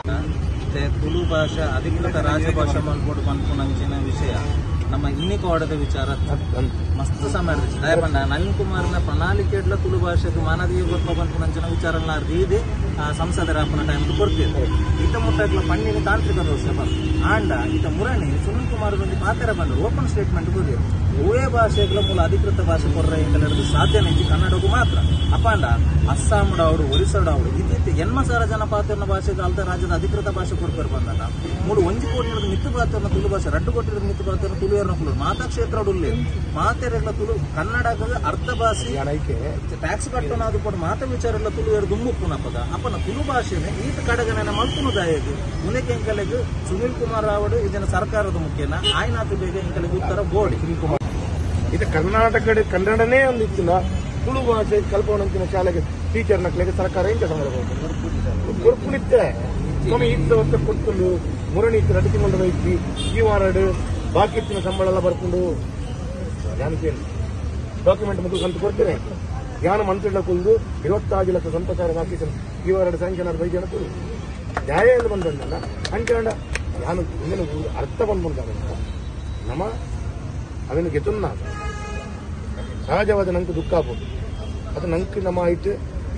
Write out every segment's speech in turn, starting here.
ತುಳು ಭಾಷೆ ಅಧಿಕೃತ ರಾಜ್ಯಭಾಷೆ ಮನ್ಪೊಡು ಪನ್ಪುನಂಚಿನ ವಿಷಯ ನಮ್ಮ ಇನ್ನಿಕೋಡದ ವಿಚಾರ ಮಸ್ತ್ ಸಮಯ ದಯಪಂಡ ನಳಿನ್ ಕುಮಾರ್ನ ಪ್ರಣಾಳಿಕೆಡ್ಲ ತುಳು ಭಾಷೆಗೆ ಮಾನವೀಯ ಗೊತ್ತ ಪನ್ಪುನಂಚಿನ ವಿಚಾರ ರೀತಿ ಸಂಸದರ ಅಪ್ಪನ ಟೈಮ್ ಕೊಡ್ತಿದ್ರು. ಇತ ಮುಟ್ಟಕ್ಲ ಪಣ್ಣಿನ ತಾಂತ್ರಿಕ ದೋಷ ಆಂಡ ಇತ ಮುರಣಿ ಸುನಿಲ್ ಕುಮಾರ್ ಬಂದು ಪಾತ್ರ ಬಂದ್ರು ಓಪನ್ ಸ್ಟೇಟ್ಮೆಂಟ್ ಕೊಡಿರು ಒವೇ ಭಾಷೆಗಳ ಮೂಲ ಅಧಿಕೃತ ಭಾಷೆ ಕೊರ್ರ ಎಂಕಲೆಡ್ದು ಸಾಧ್ಯನೇ ಇಜ್ಜಿ ಕನ್ನಡಕ್ಕೂ ಮಾತ್ರ. ಅಪಾಂಡ ಅಸ್ಸಾಂಡಾವಡು ಒರಿಸ್ಸಾಡಾವಡು ಇತ್ತಿತ್ತು 80,000 ಜನ ಪಾತ್ರನ ಭಾಷೆಗೆ ಅಲ್ದ ರಾಜ್ಯದ ಅಧಿಕೃತ ಭಾಷೆ ಕೊಡ್ತಾರೆ ಬಂದಾಗ ಮೂಡು 1 ಕೋಟಿ ಮಿತ್ತು ಪಾತ್ರನ ತುಳು ಭಾಷೆ 2 ಕೋಟಿ ಮಿತ್ತು ಪಾತ್ರನ ತುಳುವೇರ್ನ ಕುಲು ಮಾತಾ ಕ್ಷೇತ್ರ ಉಲ್ಲೇರು ಮಾತೆರೆಗ್ಲ ತುಳು ಕನ್ನಡದ ಅರ್ಧ ಭಾಷೆ ಟ್ಯಾಕ್ಸ್ ಕಟ್ಟೋಣ ಅದು ಕೂಡ ಮಾತಾ ವಿಚಾರ ಎಲ್ಲ ತುಳುವೇರು ದುಮ್ಮುಪ್ಪುನಪ್ಪದ ಅಪ್ಪನ ತುಳು ಭಾಷೆನೆ ಈತ ಕಡಗನ ಮಲ್ಪುನುದಾಯಗ್ ಉನೆಕ್ ಎಂಕಲೆಗ್ ಸುನಿಲ್ ಕುಮಾರ್ ರಾವಡು ಇದನ್ನ ಸರ್ಕಾರದ ಮುಖ್ಯನ ಆಯ್ನಾತು ಬೇಗ ಎಂಕಲೆಗ್ ಉತ್ತರ ಬೋಡಿ. ಇದು ಕರ್ನಾಟಕ ಕನ್ನಡನೇ ಒಂದು ಇತ್ತಿಲ್ಲ ತುಳು ಭಾಷೆ ಕಲ್ಪವನಂತಿನ ಶಾಲೆಗೆ ಟೀಚರ್ ನಕ್ಲೆಗೆ ಸರ್ಕಾರ ಎಂತ ಕೊರ್ಪುನಿತ್ತೆ ಸ್ವಾಮಿ ಇದ್ದ ಹೊತ್ತ ಕೊಡ್ತುಂಡು ಮುರಣಿ ಇತ್ತು 2 ತಿಂಗಳು ಬೈತಿ ಈ ವಾರಡು ಬಾಕಿ ಇತ್ತಿನ ಸಂಬಳ ಎಲ್ಲ ಬರ್ಕೊಂಡು ಡಾಕ್ಯುಮೆಂಟ್ ಮುಗಿದು ಅಂತ ಕೊಡ್ತೇನೆ. ಯಾನು ಮಂತ್ರಿಗಳ ಕುಲ್ದು 25 ಲಕ್ಷ ಸ್ವಂತ ಸಾರ ಬಾಕಿ ಈ ವಾರಡು ಸ್ಯಾಂಕ್ಷನ್ ಆದ ಬೈಜನ ತುಳು ನ್ಯಾಯ ಎಲ್ಲ ಬಂದಲ್ಲ ಅಂಚಂಡ ಯಾನು ಮುಂದಿನ ಅರ್ಥ ಬಂದ್ಬಂದ ನಮ್ಮ ಅವೇನು ಗೆತುನ್ನ ಸಹಜವಾದ ನಂಗೆ ದುಃಖ ಆಗ್ಬೋದು. ಅದು ನಂಗೆ ನಮ್ಮ ಆಯ್ತು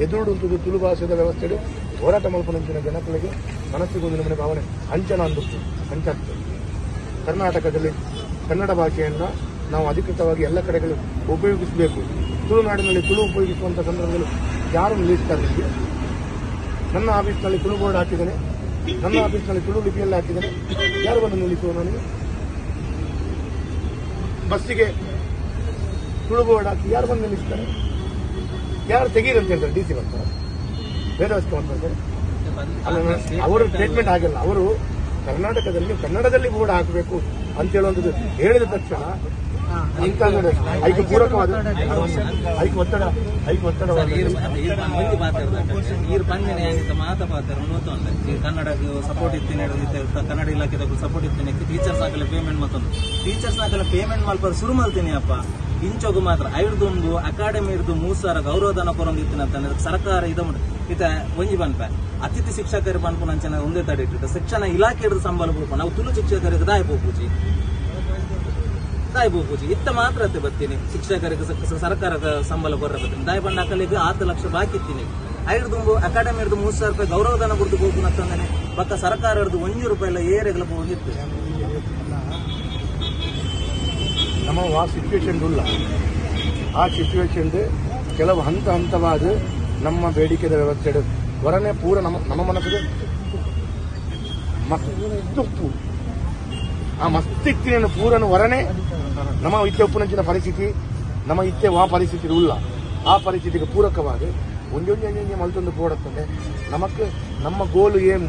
ಎದುರುಡು ಉಂಟು ತುಳು ಭಾಷೆದ ವ್ಯವಸ್ಥೆ ಹೋರಾಟ ಮಲ್ಪನಂಚಿನ ಜನಗಳಿಗೆ ಮನಸ್ಸಿಗೆ ಒಂದು ನಮ್ಮನೆ ಭಾವನೆ ಅಂಚನ ಅಂದುತ್ತು ಅಂಚಾಗ್ತದೆ. ಕರ್ನಾಟಕದಲ್ಲಿ ಕನ್ನಡ ಭಾಷೆಯನ್ನು ನಾವು ಅಧಿಕೃತವಾಗಿ ಎಲ್ಲ ಕಡೆಗಳು ಉಪಯೋಗಿಸಬೇಕು. ತುಳುನಾಡಿನಲ್ಲಿ ತುಳು ಉಪಯೋಗಿಸುವಂಥ ಸಂದರ್ಭದಲ್ಲಿ ಯಾರು ನಿಲ್ಲಿಸ್ತಾರೆ ನಿಮಗೆ? ನನ್ನ ಆಫೀಸ್ನಲ್ಲಿ ತುಳು ಬೋರ್ಡ್ ಹಾಕಿದ್ದೇನೆ, ನನ್ನ ಆಫೀಸ್ನಲ್ಲಿ ತುಳು ಲಿಪಿಯಲ್ಲಿ ಹಾಕಿದ್ದೇನೆ, ಯಾರು ಬಂದು ನಿಲ್ಲಿಸುವ ನನಗೆ? ಬಸ್ಸಿಗೆ ತುಳು ಬೋರ್ಡ್ ಹಾಕಿ ಯಾರು ಬಂದು ನಿಲ್ಲಿಸ್ತಾರೆ? ಯಾರು ತೆಗೀರಿ ಅಂತ ಹೇಳ್ತಾರೆ? ಡಿ ಸಿ ಬರ್ತಾರೆ, ವೇದವ್ಯಾಸ ಮಾಡ್ತಾರೆ. ಅಲ್ಲ, ಅವರು ಸ್ಟೇಟ್ಮೆಂಟ್ ಆಗಿಲ್ಲ. ಅವರು ಕರ್ನಾಟಕದಲ್ಲಿ ಕನ್ನಡದಲ್ಲಿ ಬೋರ್ಡ್ ಹಾಕಬೇಕು ಅಂತ ಹೇಳುವಂಥದ್ದು ಹೇಳಿದ ತಕ್ಷಣ ಅಂತ ಐಕೆ ಪೂರಕವಾದ ಐಕೆ ಒತ್ತಡ ಐಕೆ ಒತ್ತಡವಾದ ಕನ್ನಡ ಸಪೋರ್ಟ್ ಇತ್ತೇನೆ, ಕನ್ನಡ ಇಲಾಖೆ ಸಪೋರ್ಟ್ ಇತ್ತೇನೆ, ಟೀಚರ್ಸ್ ಆಗಲ್ಲ ಪೇಮೆಂಟ್ ಮತ್ತೊಂದು ಟೀಚರ್ಸ್ ಆಗಲ್ಲ ಪೇಮೆಂಟ್ ಮಲ್ಪ ಶುರು ಮಾಡ್ತೀನಿ ಅಪ್ಪ. ಇಂಚೋಗು ಮಾತ್ರ ಐರ್ದುಂಬು ಅಕಾಡೆಮಿ ಇರ್ದು 3,000 ಗೌರವಧನ ಕೊರೊಂದಿತ್ತಿನ ಅಂತಂದ್ರೆ ಸರ್ಕಾರ ಇದ ಇತ ಒಂಜಿ ಬನ್ಪ ಅತಿಥಿ ಶಿಕ್ಷಕರು ಪನ್ಪುನಂಚಿನ ಒಂದೇ ತಡೆ ಇಟ್ಟಿಟ್ಟು ಶಿಕ್ಷಣ ಇಲಾಖೆ ಹಿಡಿದು ಸಂಬಳ ಪೋಪ ನಾವು ತುಳು ಶಿಕ್ಷಕರಿಗೆ ದಾಯ ಪೋಪುಜಿ ದಾಯ ಪೋಪುಜಿ ಇತ್ತ ಮಾತ್ರ ಅತ್ತೆ ಬತ್ತೀನಿ ಶಿಕ್ಷಕರಿಗೆ ಸರ್ಕಾರದ ಸಂಬಳ ಕೊರ್ರ ಬತ್ತೀನಿ ದಾಯ ಬಂಡ ಅಕಲಿಗೆ 6 ಲಕ್ಷ ಬಾಕಿ ಇತ್ತೀನಿ. ಐರ್ದುಂಬು ಅಕಾಡೆಮಿ ಹಿಡಿದು 3,000 ರೂಪಾಯಿ ಗೌರವಧನ ಕೊಡ್ದು ಹೋಗುನಂತಂದ್ರೆ ಬಕ್ಕ ಸರ್ಕಾರ ಹಿಡಿದು 1 ರೂಪಾಯಿ ಎಲ್ಲ ಏರೆಗಳ ಹೋಗಿತ್ತು. ನಮ್ಮ ಆ ಸಿಚುವೇಶನ್ ಇಲ್ಲ. ಆ ಸಿಚುವೇಶನ್ ಕೆಲವು ಹಂತ ಹಂತವಾದ ನಮ್ಮ ಬೇಡಿಕೆದ ವ್ಯವಸ್ಥೆ ಹೊರನೆ ಪೂರ ನಮ್ಮ ನಮ್ಮ ಮನಸ್ಸಿಗೆ ಮಸ್ತುಪ್ಪು ಆ ಮಸ್ತಿಕ್ತಿನ ಪೂರನ ಹೊರನೆ ನಮ್ಮ ಇತ್ತೆ ಉಪ್ಪುನಂಚಿನ ಪರಿಸ್ಥಿತಿ ನಮ್ಮ ಇತ್ತೆ ವಾ ಪರಿಸ್ಥಿತಿ ಇಲ್ಲ. ಆ ಪರಿಸ್ಥಿತಿಗೆ ಪೂರಕವಾಗಿ ಒಂದೊಂದು ಒಂದೊಂದು ಮಲ್ತೊಂದು ಪೋಡತ್ತಂದೆ ನಮಕ್ ನಮ್ಮ ಗೋಲು ಏಮ್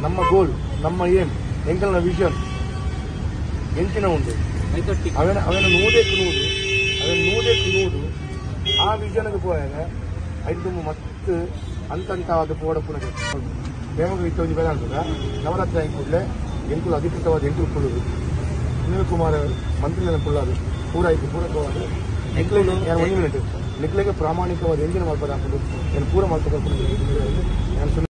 ನಮ್ಮ ಗೋಲ್ ನಮ್ಮ ಏಮ್ ಎಂಕಲ್ನ ವಿಷನ್ ಎಂಚಿನ ಉಂಟು ಅವೇನ ಅವೇನ ನೂದಕ್ಕೆ ನೂದು ಅವೇನ ನೂದಕ್ಕೆ ನೂದು ಆ ವಿಷನ್ಗೆ ಪೋಯಾಗ ಐದು ಮಸ್ತ್ ಅಂತಂತಾದ ಪೋಡ ಪುನಃ ನೇಮಕ ಇತ್ತೊಂದು ಬೇಡ ಅಂತದ ನವರಾತ್ರಿ ಆಗಿ ಕೂಡಲೇ ಎಂಕುಲು ಅಧಿಕೃತವಾದ ಎಂಕುಲು ಕುಳ್ಳುದು ಸುನಿಲ್ ಕುಮಾರ್ ಮಂತ್ರಿಗಳ ಕುಳ್ಳಾದು ಪೂರ ಐದು ಪೂರಕವಾದ ಎಂಕ್ಲೆಗೆ ಒಂದು ಮಿನಿಟ್ ನಿಕ್ಲೆಗೆ ಪ್ರಾಮಾಣಿಕವಾದ ಎಂಜಿನ ಮಲ್ಪದ ಹಾಕೊಂಡು ನಾನು ಪೂರ ಮಲ್ಪ ನಾನು.